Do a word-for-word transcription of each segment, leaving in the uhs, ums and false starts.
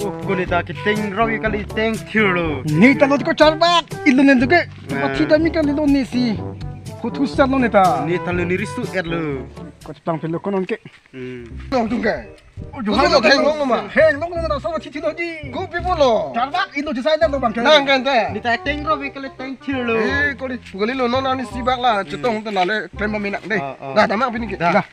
Oh, ko neta keteng rok kali, teng thirlo. Neta lo ko charbak, ilo nen duke. Ah. Pathi dami kali lo nesi. Huthu sat lo neta. Neta lo ni risu et lo. Ko cheplang phelo ko non ke. Hmm. Nong tung ke. Oh, Ko juhai lo lo theng ke. Long lo ma. Heng long lo na so pathi thilo ji. Ko pi pulo. Charbak ilo jisai lo bang ke. Nang kan te. Neta teng rok kali, teng thirlo. Eh, ko di, ko di lo non ani sibak la, chetong te la le, klem ba minak de. Ah, ah. Dah, tama pini ke. Dah. Dah.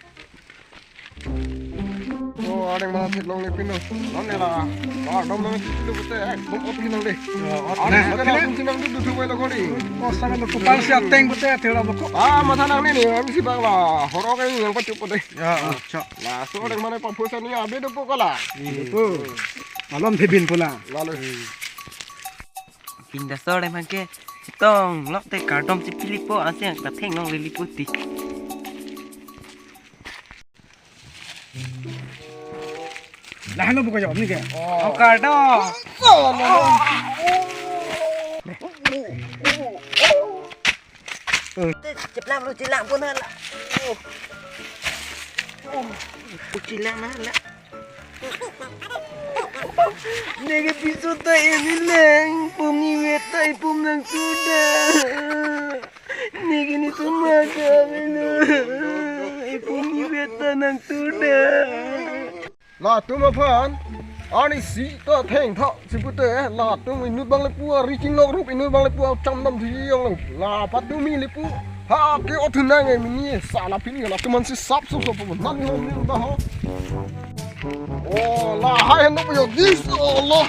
Oh, adeng mana theklongle pino. Nonne la. Kardom nang thilo pute, eh, bom ot hinang de. Oh, ot Adeng hinang. Suka Oke. Langsung hinang du du thu lo kori. Oh, sama lo kupang si ateng pute, thilo lo ko. Ah, matha nangne ni, ami sibak la. Horok ini yang pachup pute. Ya, oh, chok. La, so adeng mana pampusan ni abi do po kala. Hmm. Oh. Malom thebin pula. Lalu. Pinda sore mangke chetong lok te kardom si pilipo, ansi ang ta theng long lilipo ti. Lahan lo buka jawab ni ke. Oh, kardom. Cheplang lo, cheplang pun hala. Oh, cheplang na hala. Neke piso ta ini lang, pum ni weta ipum nang tuda. Neke ni tuma ka menu, ipum ni weta nang tuda. Latum aphan, ani si ta thengtha, si pute, latum inut bang lepu, reaching lok rup inut bang lepu, cham dam thi yong lo. La patumi lepu, ha ke othun nang e mini, sala pini latum ansi sap sup sup, nan ni hom ni da ho. Oh, la hai no yo this, oh lo.